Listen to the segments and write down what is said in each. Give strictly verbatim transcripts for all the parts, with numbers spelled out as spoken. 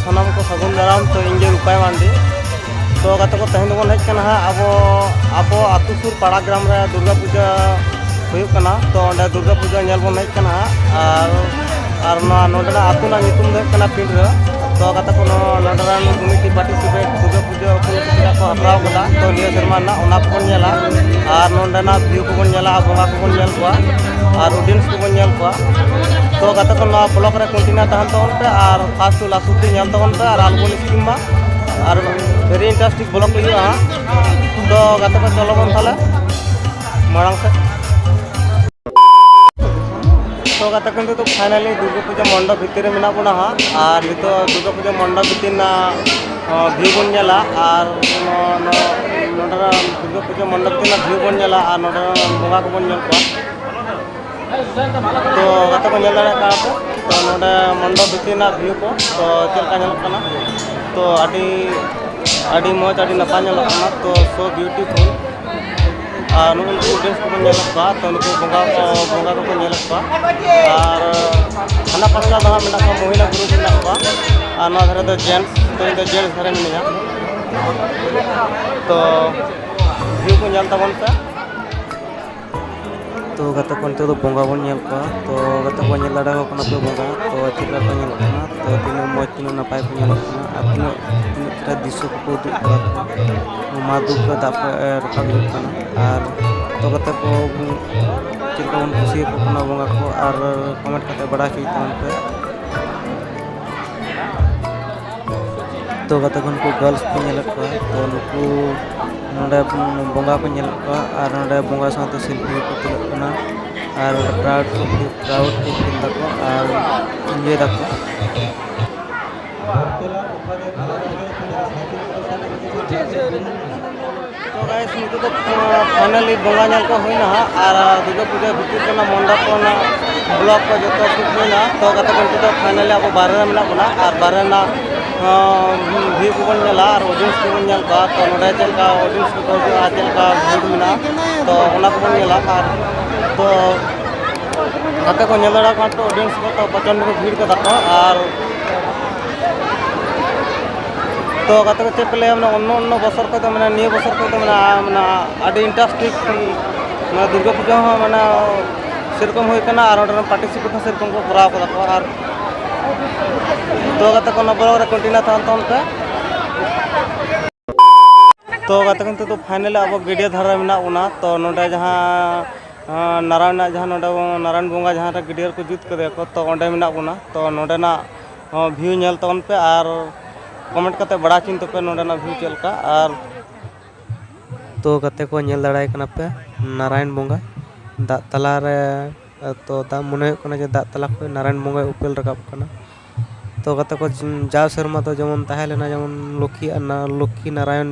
ᱥᱟᱱᱟᱢ ᱠᱚ ᱥᱟᱹᱜᱩᱱ ᱫᱟᱨᱟᱢ᱾ ᱛᱚ, ᱤᱧ ᱜᱮ ᱨᱩᱯᱟᱭ ᱢᱟᱱᱰᱤ᱾ ᱛᱚ, ᱜᱟᱛᱮ ᱠᱚ, ᱛᱮᱦᱮᱧ ᱫᱚᱵᱚᱱ ᱦᱮᱡ ᱠᱟᱱᱟ ᱦᱟᱸᱜ ᱟᱵᱚ, ᱟᱵᱚ ᱟᱹᱛᱩ ᱥᱩᱨ ᱯᱟᱲᱟ ᱜᱨᱟᱢ ᱨᱮ ᱫᱩᱨᱜᱟ ᱯᱩᱡᱟᱹ ᱦᱩᱭᱩᱜ ᱠᱟᱱᱟ᱾ ᱛᱚ, ᱚᱸᱰᱮ ᱫᱩᱨᱜᱟ ᱯᱩᱡᱟᱹ ᱧᱮᱞ ᱵᱚᱱ ᱦᱮᱡ ᱠᱟᱱᱟ ᱦᱟᱸᱜ᱾ ᱟᱨ, ᱟᱨ ᱱᱚᱣᱟ ᱱᱚᱰᱮᱱᱟᱜ ᱟᱹᱛᱩ ᱨᱮᱱᱟᱜ ᱧᱩᱛᱩᱢ ᱫᱚ ᱦᱩᱭᱩᱜ ᱠᱟᱱᱟ ᱯᱤᱸᱰᱨᱟᱹ᱾ ᱛᱚ, ᱜᱟᱛᱮ ᱠᱚ, ᱱᱚᱣᱟ ᱱᱚᱰᱮ ᱨᱮᱱ ᱠᱚᱢᱤᱴᱤ ᱯᱟᱨᱴᱤᱥᱤᱯᱮᱴ ᱫᱩᱨᱜᱟ ᱯᱩᱡᱟᱹ ᱚᱠᱚᱭ ᱠᱚ ᱠᱚ ᱦᱟᱛᱟᱣ ᱠᱟᱫᱟ᱾ ᱛᱚ, ᱱᱤᱭᱟᱹ ᱥᱮᱨᱢᱟ ᱨᱮᱱᱟᱜ ᱚᱱᱟ ᱠᱚᱵᱚᱱ ᱧᱮᱞᱟ᱾ ᱟᱨ ᱱᱚᱰᱮᱱᱟᱜ ᱵᱷᱤᱭᱩ ᱠᱚᱵᱚᱱ ᱧᱮᱞᱟ, ᱟᱨ ᱵᱚᱸᱜᱟ ᱠᱚᱵᱚᱱ ᱧᱮᱞ ᱠᱚᱣᱟ, ᱟᱨ ᱚᱰᱤᱭᱮᱱᱥ ᱠᱚᱵᱚᱱ ᱧᱮᱞ ᱠᱚᱣᱟ᱾ ᱛᱚ, ᱜᱟᱛᱮ ᱠᱚ, ᱱᱚᱣᱟ ᱵᱞᱚᱜ ᱨᱮ ᱠᱚᱱᱴᱤᱱᱤᱭᱩ ᱛᱟᱦᱮᱱ ᱛᱟᱵᱚᱱ ᱯᱮ ᱟᱨ ᱯᱷᱟᱥᱴ ᱴᱩ ᱞᱟᱥᱴ ᱚᱵᱫᱤ ᱧᱮᱞ ᱛᱟᱵᱚᱱ ᱯᱮ ᱟᱨ ᱟᱞᱚᱵᱚᱱ ᱥᱠᱤᱯ ᱢᱟ᱾ ᱟᱨ ᱵᱷᱮᱨᱤ ᱤᱱᱴᱟᱨᱮᱥᱴᱤᱝ ᱵᱞᱚᱜ ᱦᱩᱭᱩᱜᱼᱟ ᱦᱟᱸᱜ᱾ ᱛᱚ, ᱜᱟᱛᱮ ᱠᱚ, ᱪᱚᱞᱚ ᱵᱚᱱ ᱛᱟᱦᱞᱮ ᱢᱟᱲᱟᱝ ᱥᱮᱫ᱾ ᱛᱚ, ᱜᱟᱛᱮ ᱠᱚ, ᱱᱤᱛᱚᱜ ᱫᱚ ᱯᱷᱟᱭᱱᱟᱞᱤ ᱫᱩᱨᱜᱟᱹ ᱯᱩᱡᱟᱹ ᱢᱚᱱᱰᱚᱯ ᱵᱷᱤᱛᱤᱨ ᱨᱮ ᱢᱮᱱᱟᱜ ᱵᱚᱱᱟ ᱦᱟᱸᱜ᱾ ᱟᱨ ᱱᱤᱛᱚᱜ ᱫᱩᱨᱜᱟᱹ ᱯᱩᱡᱟᱹ ᱢᱚᱱᱰᱚᱯ ᱵᱷᱤᱛᱤᱨ ᱨᱮᱱᱟᱜ, ᱟᱸ, ᱵᱷᱤᱭᱩ ᱵᱚᱱ ᱧᱮᱞᱟ᱾ ᱟᱨ ᱱᱚ-, ᱱᱚ-, ᱱᱚᱰᱮᱱᱟᱜ ᱫᱩᱨᱜᱟᱹ ᱯᱩᱡᱟᱹ ᱢᱚᱱᱰᱚᱯ ᱵᱷᱤᱛᱤᱨ ᱨᱮᱱᱟᱜ ᱵᱷᱤᱭᱩ ᱵᱚᱱ ᱧᱮᱞᱟ ᱟᱨ ᱱᱚᱰᱮ ᱨᱮᱱ ᱵᱚᱸᱜᱟ ᱠᱚᱵᱚᱱ ᱧᱮᱞ ᱠᱚᱣᱟ᱾ ᱛᱚ, ᱜᱟᱛᱮ ᱠᱚ, ᱧᱮᱞ ᱫᱟᱲᱮᱭᱟᱜ ᱠᱟᱱᱟ ᱯᱮ᱾ ᱛᱚ, ᱱᱚᱰᱮ ᱢᱚᱱᱰᱚᱯ ᱵᱷᱤᱛᱤᱨ ᱨᱮᱱᱟᱜ ᱵᱷᱤᱭᱩ ᱠᱚ, ᱛᱚ, ᱪᱮᱫ ᱞᱮᱠᱟ ᱧᱮᱞᱚᱜ ᱠᱟᱱᱟ? ᱛᱚ, ᱟᱹᱰᱤ, ᱟᱹᱰᱤ ᱢᱚᱡᱽ, ᱟᱹᱰᱤ ᱱᱟᱯᱟᱭ ᱧᱮᱞᱚᱜ ᱠᱟᱱᱟ᱾ ᱛᱚ, so beautiful᱾ ᱟᱨ ᱱᱩᱜᱼᱩ ᱱᱩᱠᱩ ᱚᱰᱤᱭᱮᱱᱥ ᱠᱚᱵᱚᱱ ᱧᱮᱞᱮᱫ ᱠᱚᱣᱟ, ᱛᱚ, ᱱᱩᱠᱩ ᱵᱚᱸᱜᱟ ᱠᱚ, ᱵᱚᱸᱜᱟ ᱠᱚᱠᱚ ᱧᱮᱞᱮᱫ ᱠᱚᱣᱟ᱾ ᱟᱨ ᱦᱟᱱᱟ ᱯᱟᱥᱴᱟ ᱫᱚ ᱦᱟᱸᱜ ᱢᱮᱱᱟᱜ ᱠᱚᱣᱟ, ᱢᱚᱦᱤᱞᱟ ᱜᱨᱩᱯ ᱢᱮᱱᱟᱜ ᱠᱚᱣᱟ᱾ ᱟᱨ ᱱᱚᱣᱟ ᱫᱷᱟᱨᱮ ᱫᱚ ᱡᱮᱱᱴᱥ, ᱛᱚ, ᱤᱧ ᱫᱚ ᱡᱮᱱᱴᱥ ᱫᱷᱟᱨᱮ ᱢᱤᱱᱟᱹᱧᱟ᱾ ᱛᱚ, ᱵᱷᱤᱭᱩ ᱠᱚ ᱧᱮᱞ ᱛᱟᱵᱚᱱ ᱯᱮ᱾ ᱛᱚ, ᱜᱟᱛᱮ ᱠᱚ, ᱱᱤᱛᱚᱜ ᱫᱚ ᱵᱚᱸᱜᱟ ᱵᱚᱱ ᱧᱮᱞ ᱠᱚᱣᱟ᱾ ᱛᱚ, ᱜᱟᱛᱮ ᱠᱚ, ᱧᱮᱞ ᱫᱟᱲᱮᱭᱟᱠᱚ ᱠᱟᱱᱟ ᱯᱮ ᱵᱚᱸᱜᱟ, ᱛᱚ, ᱪᱮᱫ ᱞᱮᱠᱟ ᱠᱚ ᱧᱮᱞᱚᱜ ᱠᱟᱱᱟ, ᱛᱚ, ᱛᱤᱱᱟᱹᱜ ᱢᱚᱡᱽ, ᱛᱤᱱᱟᱹᱜ ᱱᱟᱯᱟᱭ ᱠᱚ ᱧᱮᱞᱚᱜ ᱠᱟᱱᱟ, ᱟᱨ ᱛᱤᱱᱟᱹᱜ, ᱛᱤᱱᱟᱹᱜ ᱪᱮᱦᱨᱟ ᱫᱨᱤᱥᱥᱚ ᱠᱚᱠᱚ ᱩᱫᱩᱜ ᱠᱟᱫᱟ ᱠᱚ᱾ ᱢᱟ ᱫᱩᱠ ᱨᱮ ᱫᱟᱜ ᱠᱚ, ᱮ, ᱨᱟᱠᱟᱵ ᱦᱤᱡᱩᱜ ᱠᱟᱱᱟ᱾ ᱟᱨ ᱛᱚ, ᱜᱟᱛᱮ ᱠᱚ, ᱪᱮᱫ ᱞᱮᱠᱟ ᱵᱚᱱ ᱠᱩᱥᱤᱭᱟᱠᱚ ᱠᱟᱱᱟ ᱵᱚᱸᱜᱟ ᱠᱚ, ᱟᱨ ᱠᱚᱢᱮᱱᱴ ᱠᱟᱛᱮ ᱵᱟᱲᱟᱭ ᱦᱚᱪᱚᱭ ᱛᱟᱵᱚᱱ ᱯᱮ᱾ ᱛᱚ, ᱜᱟᱛᱮ ᱠᱚ, ᱱᱩᱠᱩ ᱜᱟᱨᱞᱥ ᱯᱮ ᱧᱮᱞᱮᱫ ᱠᱚᱣᱟ, ᱛᱚ, ᱱᱩᱠᱩ ᱱᱚᱰᱮ ᱵᱚᱸᱜᱟ ᱠᱚ ᱧᱮᱞᱮᱫ ᱠᱚᱣᱟ ᱟᱨ ᱱᱚᱰᱮ ᱵᱚᱸᱜᱟ ᱥᱟᱶᱛᱮ ᱥᱮᱞᱯᱷᱤ ᱠᱚ ᱛᱩᱞᱟᱹᱜ ᱠᱟᱱᱟ᱾ ᱟᱨ ᱱᱚᱰᱮ ᱯᱨᱟᱭᱩᱰ ᱠᱚ ᱯᱷᱤᱞ, ᱯᱨᱟᱭᱩᱰ ᱠᱚ ᱯᱷᱤᱞ ᱫᱟᱠᱚ ᱟᱨ ᱤᱱᱡᱚᱭ ᱫᱟᱠᱚ᱾ ᱛᱚ, ᱜᱟᱭᱥ, ᱱᱤᱛᱚᱜ ᱫᱚ, ᱟᱸ, ᱯᱷᱟᱭᱱᱟᱞᱤ ᱵᱚᱸᱜᱟ ᱧᱮᱞ ᱠᱚ ᱦᱩᱭᱱᱟ ᱦᱟᱸᱜ, ᱟᱨ ᱫᱩᱨᱜᱟᱹ ᱯᱩᱡᱟᱹ ᱵᱷᱤᱛᱤᱨ ᱨᱮᱱᱟᱜ ᱢᱚᱱᱰᱚᱯ ᱨᱮᱱᱟᱜ ᱵᱞᱚᱜ ᱠᱚ ᱡᱚᱛᱚ ᱥᱩᱴ ᱦᱩᱭᱱᱟ᱾ ᱛᱚ, ᱜᱟᱛᱮ ᱠᱚ, ᱱᱤᱛᱚᱜ ᱫᱚ ᱯᱷᱟᱭᱱᱟᱞᱤ ᱟᱵᱚ ᱵᱟᱦᱨᱮ ᱨᱮ ᱢᱮᱱᱟᱜ ᱵᱚᱱᱟ, ᱟᱨ ᱵᱟᱦᱨᱮ ᱨᱮᱱᱟᱜ, ᱟᱸ, ᱵᱷᱤᱭᱩ ᱠᱚᱵᱚᱱ ᱧᱮᱞᱟ ᱟᱨ ᱚᱰᱤᱭᱮᱱᱥ ᱠᱚᱵᱚᱱ ᱧᱮᱞ ᱠᱚᱣᱟ᱾ ᱛᱚ, ᱱᱚᱰᱮ ᱪᱮᱫ ᱞᱮᱠᱟ ᱚᱰᱤᱭᱮᱱᱥ ᱠᱚᱠᱚ ᱦᱤᱡᱩᱜᱼᱟ, ᱪᱮᱫ ᱞᱮᱠᱟ ᱵᱷᱤᱲ ᱢᱮᱱᱟᱜᱼᱟ, ᱛᱚ, ᱚᱱᱟ ᱠᱚᱵᱚᱱ ᱧᱮᱞᱟ᱾ ᱟᱨ ᱛᱚ, ᱜᱟᱛᱮ ᱠᱚ, ᱧᱮᱞ ᱫᱟᱲᱮᱭᱟᱜ ᱠᱟᱱᱟ ᱛᱚ, ᱚᱰᱤᱭᱮᱱᱥ ᱠᱚ ᱛᱚ ᱯᱨᱚᱪᱚᱱᱰ ᱠᱚ ᱵᱷᱤᱲ ᱠᱟᱫᱟ ᱠᱚ᱾ ᱟᱨ ᱛᱚ ᱜᱟᱛᱮ ᱠᱚ, ᱪᱮᱫ ᱯᱮ ᱞᱟᱹᱭᱟ, ᱢᱟᱱᱮ ᱚᱱᱱᱚ ᱚᱱᱱᱚ ᱵᱚᱪᱷᱚᱨ ᱠᱷᱚᱱ ᱫᱚ ᱢᱟᱱᱮ ᱱᱤᱭᱟᱹ ᱵᱚᱪᱷᱚᱨ ᱠᱷᱚᱱ ᱫᱚ ᱢᱟᱱᱮ, ᱢᱟᱱᱮ ᱟᱹᱰᱤ ᱤᱱᱴᱟᱨᱮᱥᱴᱤᱝ, ᱢᱟᱱᱮ ᱫᱩᱨᱜᱟᱹ ᱯᱩᱡᱟᱹ ᱦᱚᱸ ᱢᱟᱱᱮ ᱥᱮᱨᱚᱠᱚᱢ ᱦᱩᱭ ᱠᱟᱱᱟ ᱟᱨ ᱚᱸᱰᱮ ᱨᱮᱱ ᱯᱟᱨᱴᱤᱥᱤᱯᱮᱴ ᱦᱚᱸ ᱥᱮᱨᱚᱠᱚᱢ ᱠᱚ ᱠᱚᱨᱟᱣ ᱠᱟᱫᱟ ᱠᱚ᱾ ᱟᱨ ᱛᱚ ᱜᱟᱛᱮ ᱠᱚ, ᱚᱱᱟ ᱵᱞᱚᱜ ᱨᱮ ᱠᱚᱱᱴᱤᱱᱤᱭᱩ ᱛᱟᱦᱮᱱ ᱛᱟᱵᱚᱱ ᱯᱮ᱾ ᱛᱚ ᱜᱟᱛᱮ ᱠᱚ, ᱱᱤᱛᱚᱜ ᱫᱚ ᱯᱷᱟᱭᱱᱟᱞᱤ ᱟᱵᱚ ᱜᱟᱹᱰᱭᱟᱹ ᱫᱷᱟᱨᱮ ᱨᱮ ᱢᱮᱱᱟᱜ ᱵᱚᱱᱟ᱾ ᱛᱚ ᱱᱚᱰᱮ ᱡᱟᱦᱟᱸ ᱟᱸ, ᱱᱟᱨᱟᱭᱚᱱᱟᱜ ᱡᱟᱦᱟᱸ ᱱᱚᱰᱮ ᱵᱚᱱ, ᱱᱟᱨᱟᱭᱚᱱ ᱵᱚᱸᱜᱟ ᱡᱟᱦᱟᱸ ᱨᱮ ᱜᱟᱹᱰᱭᱟᱹ ᱨᱮᱠᱚ ᱡᱩᱛ ᱠᱟᱫᱮᱭᱟ ᱠᱚ, ᱛᱚ ᱚᱸᱰᱮ ᱢᱮᱱᱟᱜ ᱵᱚᱱᱟ᱾ ᱛᱚ ᱱᱚᱰᱮᱱᱟᱜ ᱦᱚᱸ ᱵᱷᱤᱭᱩ ᱧᱮᱞ ᱛᱟᱵᱚᱱ ᱯᱮ ᱟᱨ ᱠᱚᱢᱮᱱᱴ ᱠᱟᱛᱮ ᱵᱟᱲᱟᱭ ᱦᱚᱪᱚᱧ ᱛᱟᱯᱮ ᱱᱚᱰᱮᱱᱟᱜ ᱵᱷᱤᱭᱩ ᱪᱮᱫ ᱞᱮᱠᱟ᱾ ᱟᱨ ᱛᱚ ᱜᱟᱛᱮ ᱠᱚ, ᱧᱮᱞ ᱫᱟᱲᱮᱭᱟᱭ ᱠᱟᱱᱟ ᱯᱮ ᱱᱟᱨᱟᱭᱚᱱ ᱵᱚᱸᱜᱟ ᱫᱟᱜ ᱛᱟᱞᱟᱨᱮ, ᱛᱚ ᱫᱟᱜ ᱢᱚᱱᱮ ᱦᱩᱭᱩᱜ ᱠᱟᱱᱟ ᱡᱮ ᱫᱟᱜ ᱛᱟᱞᱟ ᱠᱷᱚᱱ ᱱᱟᱨᱟᱭᱚᱱ ᱵᱚᱸᱜᱟᱭ ᱩᱯᱮᱞ ᱨᱟᱠᱟᱵ ᱠᱟᱱᱟ᱾ ᱛᱚ ᱜᱟᱛᱮ ᱠᱚ, ᱡᱟᱣ ᱥᱮᱨᱢᱟ ᱫᱚ ᱡᱮᱢᱚᱱ ᱛᱟᱦᱮᱸ ᱞᱮᱱᱟ, ᱡᱮᱢᱚᱱ ᱞᱚᱠᱠᱷᱤ ᱟᱨ ᱱᱟ-, ᱞᱚᱠᱠᱷᱤ ᱱᱟᱨᱟᱭᱚᱱ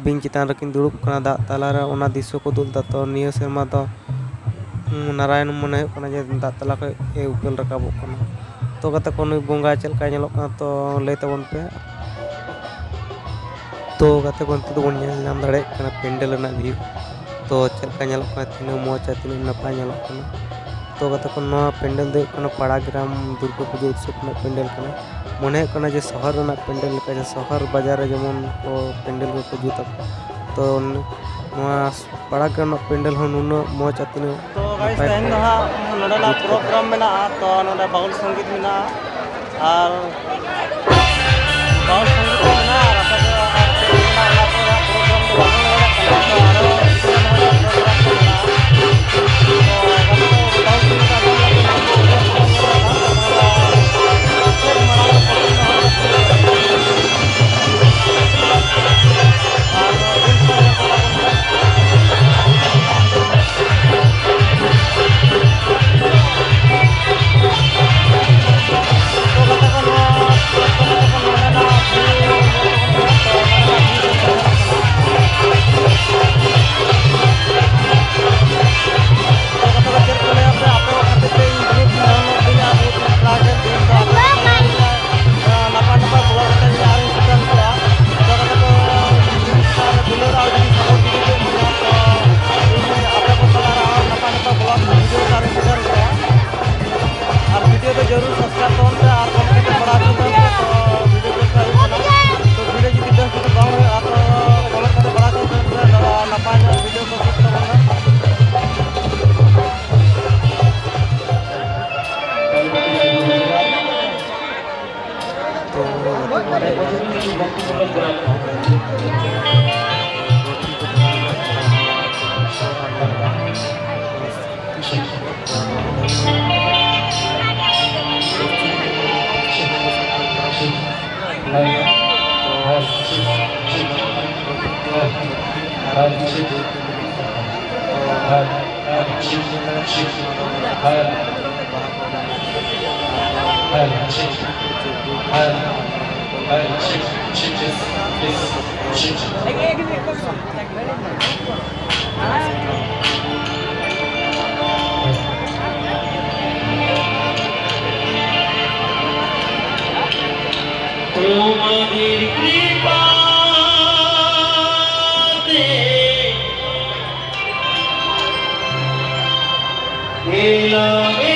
ᱵᱤᱧ ᱪᱮᱛᱟᱱ ᱨᱮᱠᱤᱱ ᱫᱩᱲᱩᱵ ᱠᱟᱱᱟ ᱫᱟᱜ ᱛᱟᱞᱟᱨᱮ, ᱚᱱᱟ ᱫᱨᱤᱥᱥᱚ ᱠᱚ ᱩᱫᱩᱜ ᱞᱮᱫᱟ᱾ ᱛᱚ ᱱᱤᱭᱟᱹ ᱥᱮᱨᱢᱟ ᱫᱚ, ᱩᱸ, ᱱᱟᱨᱟᱭᱚᱱ ᱢᱚᱱᱮ ᱦᱩᱭᱩᱜ ᱠᱟᱱᱟ ᱡᱮ ᱫᱟᱜ ᱛᱟᱞᱟ ᱠᱷᱚᱱ ᱮ ᱩᱯᱮᱞ ᱨᱟᱠᱟᱵᱚᱜ ᱠᱟᱱᱟ᱾ ᱛᱚ ᱜᱟᱛᱮ ᱠᱚ, ᱱᱩᱭ ᱵᱚᱸᱜᱟ ᱪᱮᱫ ᱞᱮᱠᱟᱭ ᱧᱮᱞᱚᱜ ᱠᱟᱱᱟ, ᱛᱚ ᱞᱟᱹᱭ ᱛᱟᱵᱚᱱ ᱯᱮ᱾ ᱛᱚ ᱜᱟᱛᱮ ᱠᱚ, ᱱᱤᱛᱚᱜ ᱫᱚᱵᱚᱱ ᱧᱮᱞ ᱧᱟᱢ ᱫᱟᱲᱮᱭᱟᱜ ᱠᱟᱱᱟ ᱯᱮᱱᱰᱮᱞ ᱨᱮᱱᱟᱜ ᱵᱷᱤᱭᱩ᱾ ᱛᱚ ᱪᱮᱫ ᱞᱮᱠᱟ ᱧᱮᱞᱚᱜ ᱠᱟᱱᱟ, ᱛᱤᱱᱟᱹᱜ ᱢᱚᱡᱽ ᱟᱨ ᱛᱤᱱᱟᱹᱜ ᱱᱟᱯᱟᱭ ᱧᱮᱞᱚᱜ ᱠᱟᱱᱟ᱾ ᱛᱚ ᱜᱟᱛᱮ ᱠᱚ, ᱱᱚᱣᱟ ᱯᱮᱱᱰᱮᱞ ᱫᱚ ᱦᱩᱭᱩᱜ ᱠᱟᱱᱟ ᱯᱟᱲᱟ ᱜᱨᱟᱢ ᱫᱩᱨᱜᱟᱹ ᱯᱩᱡᱟᱹ ᱩᱛᱥᱚᱵ ᱨᱮᱱᱟᱜ ᱯᱮᱱᱰᱮᱞ ᱠᱟᱱᱟ᱾ ᱢᱚᱱᱮ ᱦᱩᱭᱩᱜ ᱠᱟᱱᱟ ᱡᱮ ᱥᱚᱦᱚᱨ ᱨᱮᱱᱟᱜ ᱯᱮᱱᱰᱮᱞ ᱞᱮᱠᱟ, ᱡᱮ ᱥᱚᱦᱚᱨ ᱵᱟᱡᱟᱨ ᱨᱮ ᱡᱮᱢᱚᱱ ᱠᱚ ᱯᱮᱱᱰᱮᱞ ᱠᱚᱠᱚ ᱡᱩᱛ ᱟᱠᱚ᱾ ᱛᱚ ᱱᱚᱣᱟ ᱯᱟᱲᱟ ᱜᱨᱟᱢ ᱨᱮᱱᱟᱜ ᱯᱮᱱᱰᱮᱞ ᱦᱚᱸ ᱱᱩᱱᱟᱹᱜ ᱢᱚᱡᱽ ᱟᱨ ᱛᱤᱱᱟᱹᱜ ᱛᱚ ᱜᱟᱭᱤᱥ, ᱱᱟᱯᱟᱭ ᱛᱮᱦᱮᱧ ᱠᱚ ᱫᱚ ᱦᱟᱸᱜ ᱱᱚᱰᱮᱱᱟᱜ ᱡᱩᱛ ᱠᱟᱫᱟ᱾ ᱯᱨᱳᱜᱨᱟᱢ ᱢᱮᱱᱟᱜᱼᱟ, ᱛᱚ ᱱᱚᱰᱮ ᱵᱟᱣᱩᱞ ᱥᱚᱝᱜᱤᱛ ᱢᱮᱱᱟᱜᱼᱟ ᱟᱨ ᱵᱟᱣᱩᱞ ᱥᱚᱝᱜᱤᱛ ᱠᱚ ᱢᱮᱱᱟᱜᱼᱟ ᱟᱨ ᱟᱯᱮ ᱫᱚ ᱟᱨ ᱪᱮᱫ ᱢᱮᱱᱟᱜᱼᱟ, ᱚᱱᱟ ᱠᱚ ᱨᱮᱱᱟᱜ ᱯᱨᱳᱜᱨᱟᱢ ᱫᱚ ᱵᱟᱵᱚᱱ ᱞᱟᱹᱭ ᱫᱟᱲᱮᱭᱟᱜ ᱠᱟᱱᱟ᱾ ᱛᱚ ᱟᱨᱚ ᱯᱨᱳᱜᱨᱟᱢ ᱠᱚ ᱢᱮᱱᱟᱜᱼᱟ᱾ ᱛᱚ ᱜᱟᱛᱮ ᱠᱚ, ᱵᱟᱣᱩᱞ ᱥᱚᱝᱜᱤᱛ ᱟᱸᱡᱚᱢ ᱞᱟᱹᱜᱤᱫ ᱱᱚᱣᱟ ᱠᱚ ᱚᱰᱤᱭᱳ ᱠᱚ ᱧᱮᱞ ᱞᱮᱠᱷᱟᱱ ᱛᱚ ᱱᱚᱣᱟ ᱫᱚ ᱪᱮᱫ ᱢᱟᱲᱟᱝ ᱨᱮ ᱯᱨᱚᱛᱷᱚᱢ ᱫᱚ ᱦᱚᱲ ᱫᱚ ᱟᱨ ᱨᱤᱞᱥ ᱠᱚ ᱧᱮᱞ ᱠᱚ ᱛᱟᱵᱚᱱ ᱯᱮ᱾ তোমাদের কৃপাতে এলাম